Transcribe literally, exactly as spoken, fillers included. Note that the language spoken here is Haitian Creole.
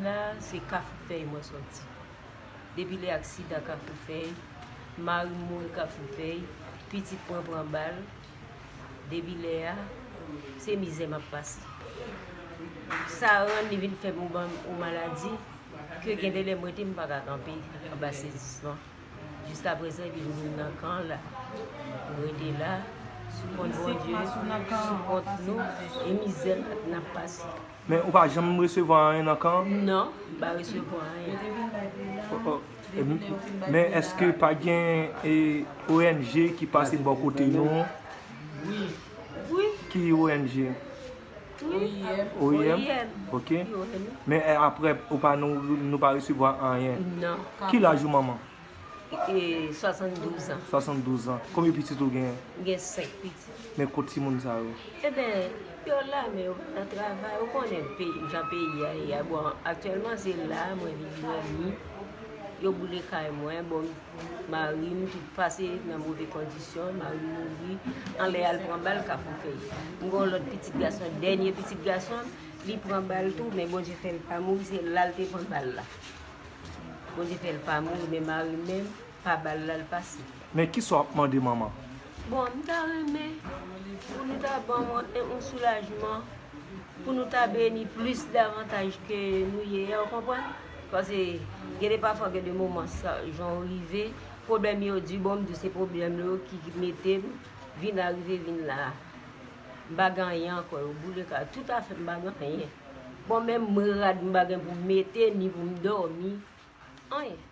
La, se Kafou Fèy mwen sòti. Depi lè aksidan Kafou Fèy, mari m mouri Kafou Fèy, pitit mwen pran bal. Depi lè a, se mizè m ap pase. Sa rann li vin fè m yon ban- yon maladi ke gen de lè m rete m pa ka kanpe anba sezisman. Jiskaprezan, epi m vin nan kan la. M rete la, sou kont Bondye, sou kont nou, e mizè n ap pase. Men ou pa janm resevwa anyen nan kan an? Non, m pa resevwa anyen. Oh, oh. E m- Men èske pa gen e, O N G ki pase bò kote nou? Wi. Ki O N G? Wi. O I M? O I M. Ok. Wi, O I M. Men e, apre, ou pa nou, nou pa resevwa anyen. Non. Ki laj ou, manman? E, swasanndouz an. Swasanndouz an. Konbyen pitit ou genyen? M gen senk pitit. Men kot timoun sa yo? Eben, yo la, men yo pa nan travay. Ou konnen peyi, jan peyi a ye a. Bon, aktyèlman, se la mwen vin dòmi. Yo boule kay mwen. Bon, mari m tou pase nan move kondisyon. Mari m mouri. Anlè al pran bal Kafou Fèy. M gen yon lòt pitit gason, dènye pitit gason, li pran bal tou, men Bondye fè l pa mouri, se la l te pran bal la. Bondye fè l pa mouri, men mari m menm, pa bal la l pase. Men kisa w ap mande, manman? Bon, m ta renmen pou nou ta ban mwen yon soulajman, pou nou ta beni plis davantaj ke nou ye a, w konprann? Paske gen de pafwa, gen de moman, sa, jan w rive, pwoblèm yo di, bon, m di w se pwoblèm yo ki mete m vin arive vin la a. M pa gen anyen ankò, yo boule kay, tout afè m pa gen anyen. Bon, menm rad m pa gen pou m mete, ni pou m dòmi, anyen.